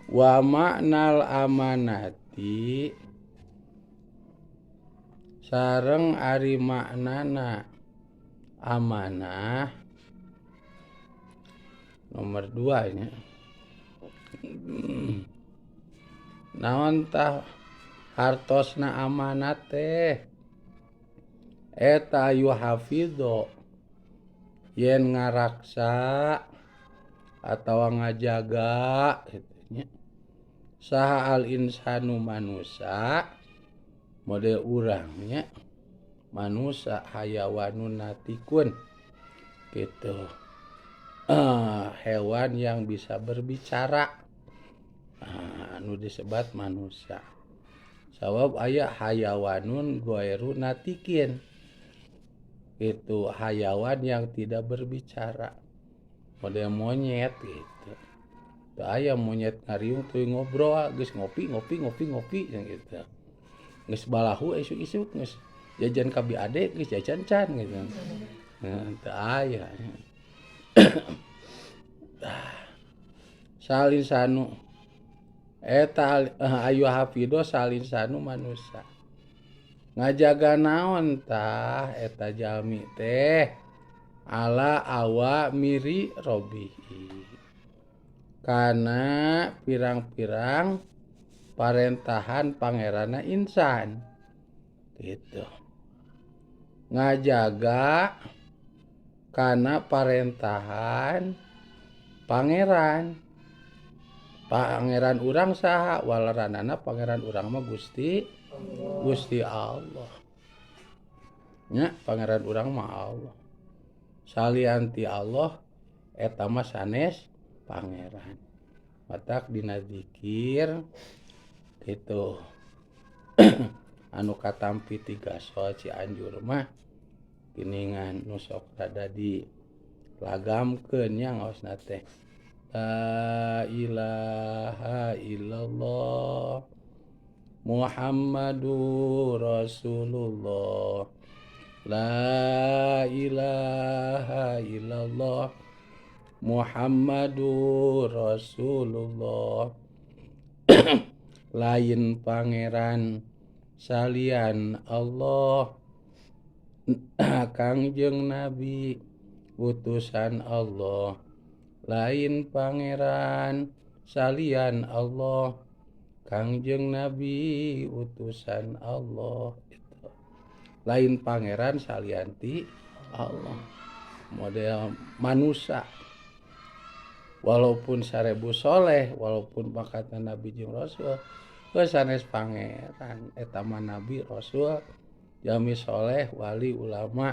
Wa maknal amanati sareng ari maknana amanah nomor 2 nya. Naon tah hartosna amanat teh eta yuhafidho yen ngaraksa atawa ngajaga kitu nya. Saha al insanu manusa model urang nya manusa hayawanun natikun gitu, hewan yang bisa berbicara anu disebat manusia. Sabab aya hayawanun ghairu natikin, itu hayawan yang tidak berbicara model monyet gitu. Teu aya monyet ngariung tuluy ngobrol geus ngopi ngopi ngopi ngopi gitu. Geus balahu isuk-isuk geus jajan ka BAD geus jajan can gitu. Nah, teu aya. Salinsanu eta ayu hafido salinsanu manusia. Ngajaga naon tah eta jalmi teh ala awa miri robihi. Kana pirang-pirang parentahan pangerana insan gitu. Ngajaga kana parentahan pangeran. Pangeran urang saha waleranana pangeran urang mah Gusti Gusti Allah. Nya pangeran urang mah Allah. Salian ti Allah eta mah sanes pangeran. Matak dina zikir gitu. Anu katampi ti Gasol Cianjur mah geuningan nu sok rada dilagamkeun nya ngaosna teh. La ilaha illallah Muhammadur Rasulullah. La ilaha illallah Muhammadur Rasulullah. Lain pangeran salian Allah, Kangjeng Nabi utusan Allah. Lain pangeran salian Allah, Kangjeng Nabi utusan Allah. Itu. Lain pangeran salian ti Allah. Model manusia. Walaupun sarebu soleh, walaupun pangkatna Nabi jeung Rasul, geus sanes pangeran eta mah Nabi Rasul, jalmi soleh, wali, ulama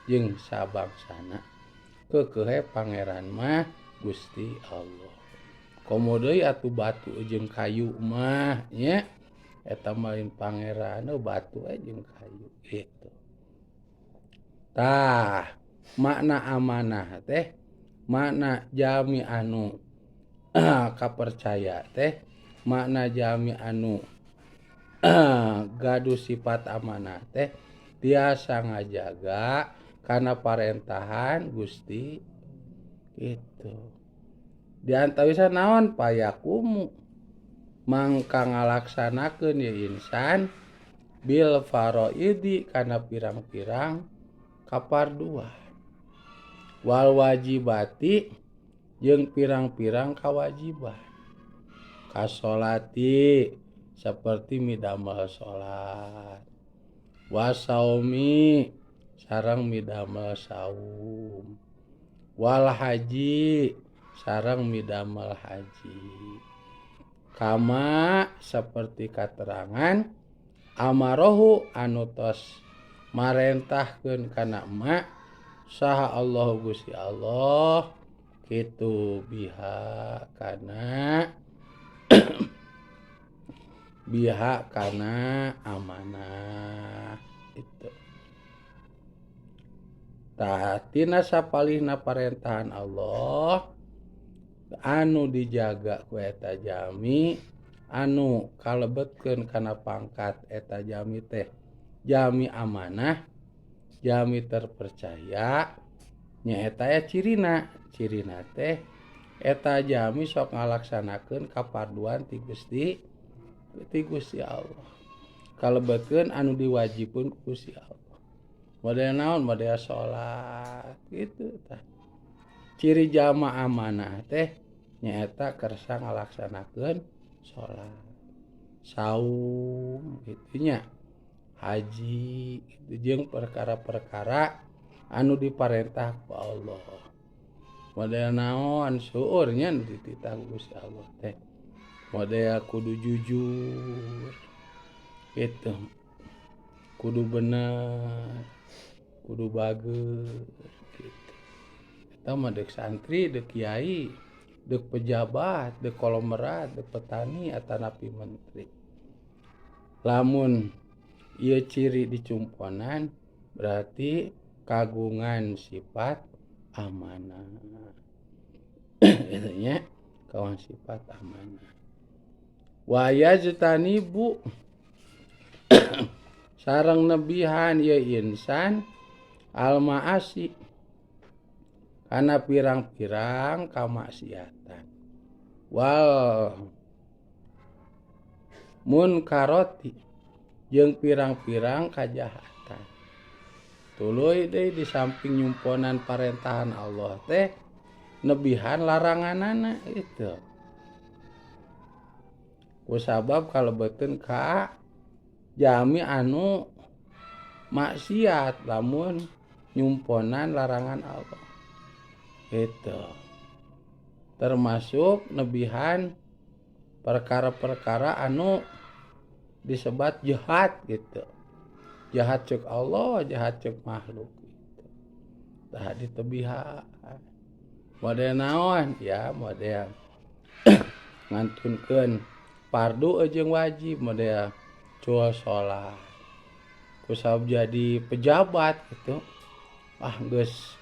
jeung sabangsana. Keukeuhe pangeran mah Gusti Allah. Komo deui atuh batu jeung kayu mah nya eta mah lain pangeran, batu we jeung kayu gitu. Tah, makna amanah teh makna jalmi anu kapercaya teh makna jalmi anu gaduh sifat amanah teh tiasa ngajaga kana parentahan Gusti gitu. Di antawisna naon payakumu mangka ngalaksanakeun ye insan bil faraidi kana pirang-pirang kaparduan wal wajibati jeung pirang-pirang kawajiban kasolati seperti midamel salat wasaumi sareng midamel saum wal haji sareng midamel haji kama seperti katerangan amarohu anu tos marentahkeun kana ma saha Allah Gusti Allah kitu biha kana biha kana amanah itu. Tah tina sapalihna parentahan Allah anu dijaga ku eta jalmi anu kalebetkeun kana pangkat eta jalmi teh jalmi amanah jalmi terpercaya nyaeta aya cirina cirina teh Eta jalmi sok ngalaksanakeun kaparduan ti Gusti ti Gusti Allah. Kalebetkeun anu diwajibkeun ku Gusti Allah. Model naon? Model salat gitu tah. Ciri jalma amanah teh nyaeta kersa ngalaksanakeun salat, saum gitu nya, haji gitu jeung perkara-perkara anu diparentah ku Allah. Model naon seueur nya nu dititah ku Gusti Allah teh. Model kudu jujur gitu, kudu bener, kudu bager gitu. Eta mah deuk santri, deuk kiai, deuk pejabat, deuk kolomerat, deuk petani atanapi menteri. Lamun ieu ciri dicumponan berarti kagungan sifat amanah. Gitu nya, kagungan sifat amanah. Wa yajtanibu sareng nebihan ieu insan al ma'asi kana pirang-pirang kamaksiatan wal munkaroti jeung pirang-pirang kajahatan. Tuluy deui di samping nyumponan parentahan Allah teh nebihan laranganana itu. Kusabab kalebeteun ka jami anu maksiat lamun nyumponan larangan Allah. Itu termasuk nebihan perkara-perkara anu disebat jahat gitu. Jahat cek Allah, jahat cek makhluk gitu. Tah ditebihan. Model naon? Ya model ngantunkeun fardu jeung wajib, model cul salat. Kusabab jadi pejabat gitu. Ah geus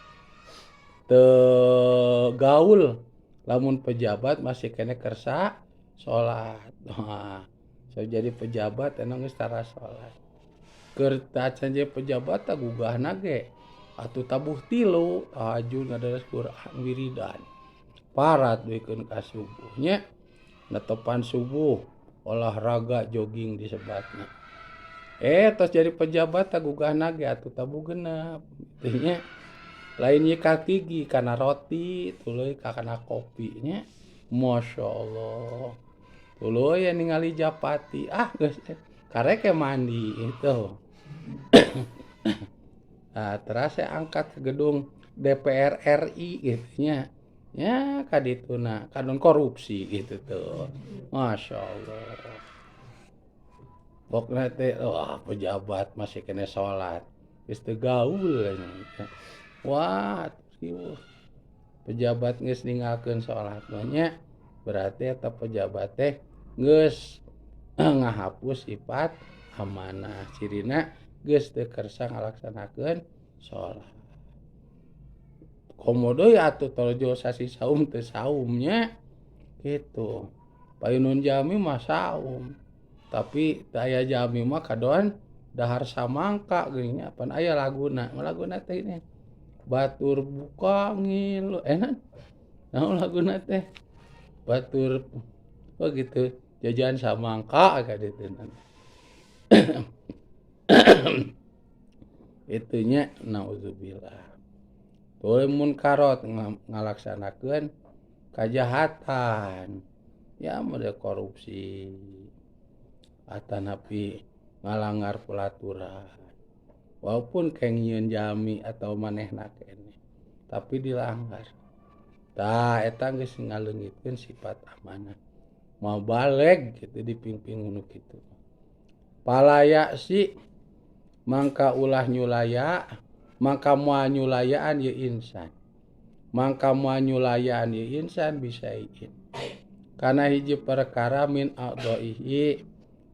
teu gaul lamun pejabat masih kene kersa salat. Wah, so jadi pejabat emang geus tara salat. Keur acan jadi pejabat tah gugahna ge atuh tabuh tilu, tahajud ngadaras Quran wiridan. Parat duikeun ka subuh nya. Netepan subuh olahraga jogging disebatna. Tos jadi pejabat tah gugahna ge atuh tabuh genep kitu nya. Lain nyikat gigi kana roti tuluy kana kopi nya. Masya Allah. Tuluy ningali japati, ah geus karek mandi itu. Nah, teras saya angkat ke gedung DPR RI gitu nya. Ya kadituna kadon korupsi gitu tuh. Masya Allah. Pokna teh wah pejabat masih kena salat. Geus teu gaul nya. Wah, pejabat geus ninggalkeun salat mah nya. Berarti eta pejabat teh geus ngahapus sifat amanah. Cirina geus teu kersa ngalaksanakeun salat. Komo deui atuh tolojo sasi saum teu saumnya gitu. Payunun jalmi mah saum. Tapi teu aya jalmi mah kadon dahar samangka geuning nya pan aya laguna. Laguna teh ini batur buka ngilu enak. Naon laguna teh? Batur oh gitu jajan samangka ka ditu. Itunya naudzubillah. Tuluy munkarot ngalaksanakeun kajahatan. Ya model korupsi atanapi ngalanggar pelaturan. Walaupun keng nyieun jalmi atau manehna keneh, tapi dilanggar. Tah eta geus ngaleungitkeun sifat amanah. Mau baleg gitu dipimpin nu kitu. Palaya si mangka ulah nyulaya, mangka moal nyulayaan ieu insan. Mangka moal nyulayaan ieu insan bisa iin. Kana hiji perkara min a'dhaihi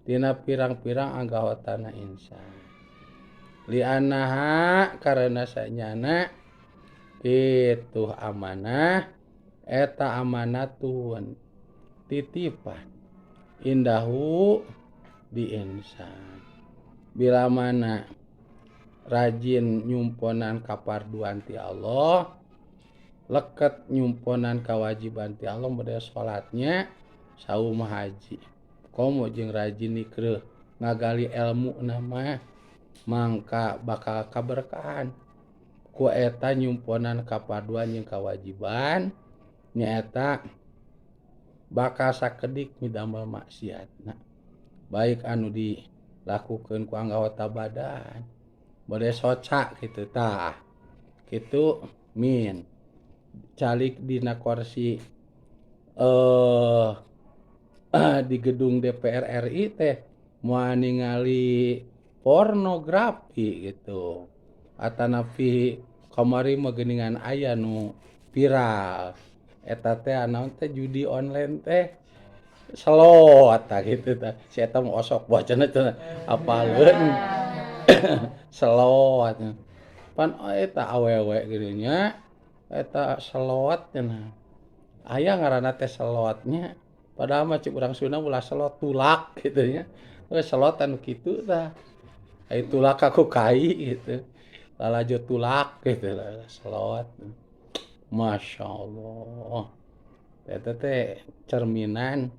tina pirang-pirang anggawatana insan. Li'annaha karena sanyana itu amanah eta amanatun titipan indahu di insan. Bila mana rajin nyumponan kaparduan ti Allah, Leket nyumponan kewajiban ti Allah model salatnya, saum, haji, komo jeung rajin nikreuh ngagali ilmu nama, mangka bakal kaberkahan ku eta nyumponan kaparduan jeung kewajiban, nyaeta bakal sakedik midamel maksiatna, baik anu dilakukeun ku anggota badan bade soca kitu. Tah kitu, min calik dina kursi di gedung DPR RI teh moal ningali pornografi gitu. Atanapi kamari mah geuningan aya nu viral eta teh, naon teh, judi online teh, slot tah kitu tah. Si eta mah osok bacana cenah apaleun slot pan eta awewe geuning nya, eta slot cenah aya ngaranna teh slotnya. Padahal mah cek urang Sunda ulah slot, tulak kitu nya. Slot anu kitu tah, ai tulak ku kai gitu, lalajo tulak gitu lah slot. Masya Allah, eta teh cerminan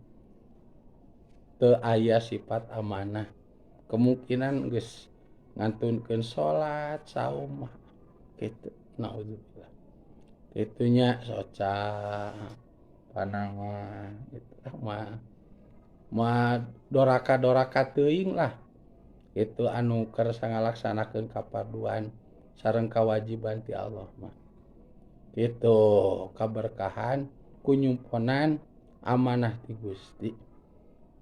teu aya sifat amanah. Kemungkinan geus ngantunkeun salat, saum kitu, naudzubillah. Itunya soca panangan gitu mah mah doraka-doraka teuing lah itu anu kersa ngalaksanakeun kaparduan sareng kawajiban ti Allah mah gitu, kaberkahan ku nyumponan amanah ti Gusti.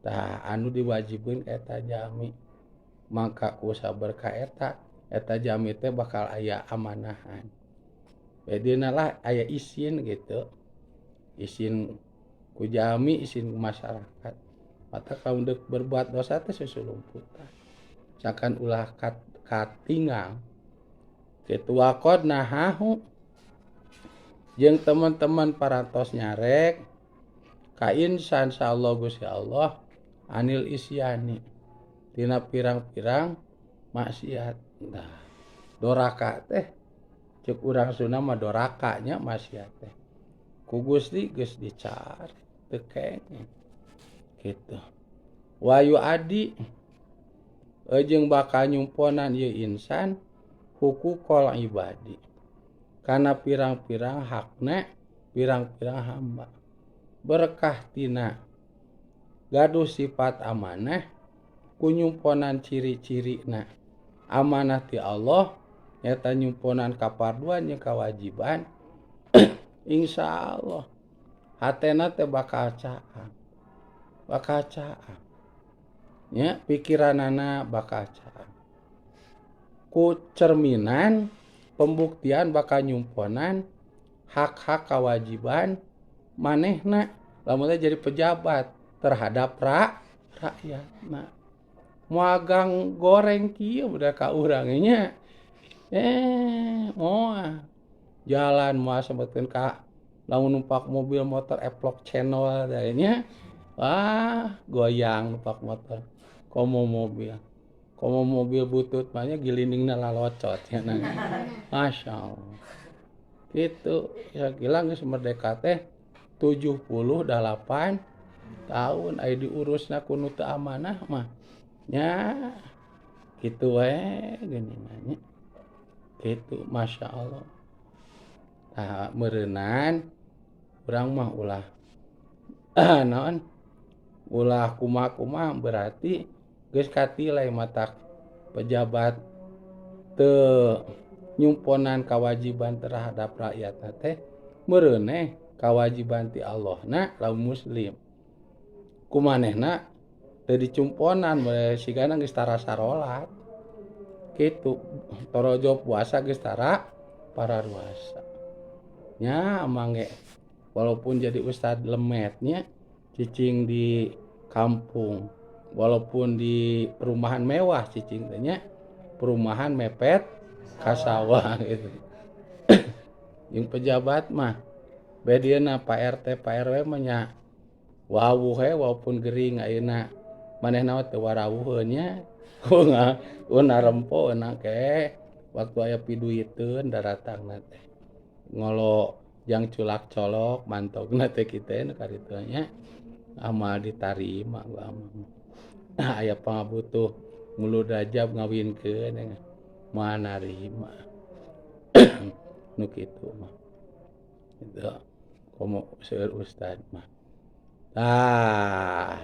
Tah, anu diwajibkeun ka eta jalmi, maka ku saberkah eta, eta jalmi teh bakal aya amanahan. Bedina lah aya isin gitu, isin ku jalmi, isin ku masyarakat. Mata kalau deuk berbuat dosa teh susulumputan sangkan ulah katinggal kitu. Waqod nahahu, jeung teman-teman parantos nyarek ka insan Allah Gusti Allah anil isyani tina pirang-pirang maksiat. Nah, doraka teh, cek urang Sunda mah doraka nya, maksiat teh ku Gusti geus dicarek, teu kenging kitu. Wa yuaddi, jeung bakal nyumponan ieu insan huquqal ibadi kana pirang-pirang hakna pirang-pirang hamba. Berkah tina gaduh sifat amanah, ku nyumponan ciri-cirina amanah ti Allah, nyata nyumponan kaparduan jeung kawajiban, insya Allah hatena teh bakal caang, bakal caang nya, pikiranana bakal caang ku cerminan pembuktian bakal nyumponan hak-hak kewajiban manehna lamun teh jadi pejabat terhadap rakyat. Nah, moal goreng kieu udah ka urang nya, moal jalan, moal sebutkeun ka lamun numpak mobil motor eplok channel nya. Wah, goyang numpak motor, komo mobil, komo mobil butut mah nya, gilindingna lalocot nya. Nah, Masya Allah gitu ya. Gila, geus merdeka teh 78 tahun, aya diurusna ku nu teu amanah mah nya kitu we geuningan nya kitu. Masya Allah. Tah, meureunan urang mah ulah naon, ulah kumaha-kumaha, berarti geus katilai matak pejabat teu nyumponan kewajiban terhadap rakyat teh, meureuneh kewajiban ti Allah na lamun muslim ku manehna teu dicumponan. Sigana geus tara sarolat kitu, torojo puasa geus tara pararuasa nya. Amang ge walaupun jadi ustad lemetnya, cicing di kampung, walaupun di perumahan mewah cicing teh nya, perumahan mepet ka sawah gitu. Jeung pejabat mah bedieuna Pak RT, Pak RW mah nya wawuh we, walaupun gering ayeuna manehna mah teu warawuheun nya, narempo ke waktu aya piduiteun daratangna teh ngolo. Jang culak colok mantogna teh kitu nu karitu nya. Amal ditarima ku amang. Aya pangabutuh Mulud Rajab ngawinkeun moal narima. Nu kitu mah. Gitu. Komo seueur ustad mah. Tah.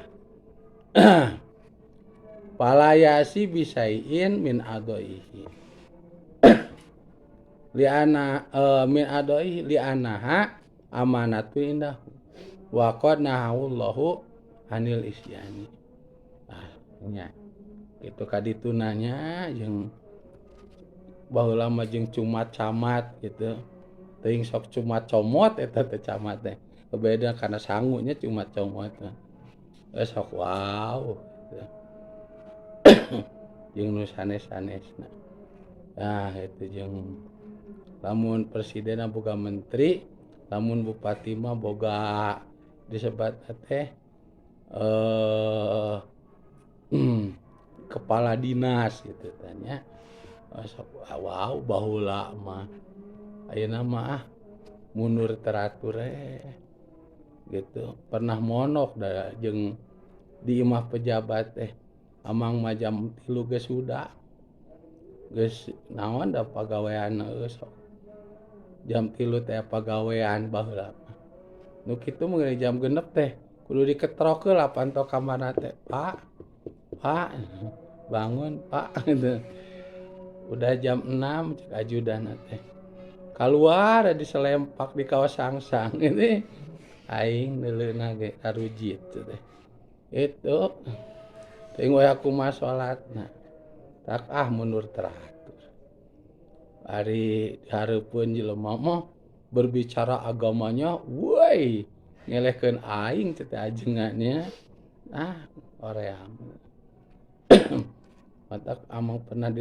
Fala ya'si bisyai'in min a'dhaihi. Li'anna min a'dhaihi li'annaha amanatu indahu wa qad nahahullahu anil isyani. Ah, nya. Kitu kadituna nya jeung baheula mah jeung cumat camat gitu. Teuing sok cumat comot eta teh camat teh. Beda kana sangunya cumat comot mah. Sok wow gitu. Jeung nu sanes-sanesna. Nah, itu jeung lamun presiden boga menteri, lamun bupati mah boga disebat teh kepala dinas gitu tah nya. Sok wow baheula mah. Ayeuna mah ah mundur teratur we gitu. Pernah mondok da jeung di imah pejabat teh. Amang mah jam 3 geus sudah. Geus naon da pagawean heueuh sok. Jam 3 teh pagawean baheula mah. Nu kitu mah jam 6 teh kudu diketrok heula panto kamarna teh. Pak, Pak, bangun Pak gitu. Udah jam 6 cek ajudanna teh. Kaluar diselempak di kawas sangsang ini aing neuleuna ge karujit teh. Itu teuing we kumaha salatna. Tak ah mundur teratur. Ari dihareupeun jelema mah berbicara agamanya, woi ngelehkeun aing teh ajengannya. Ah, hoream. Matak amang pernah di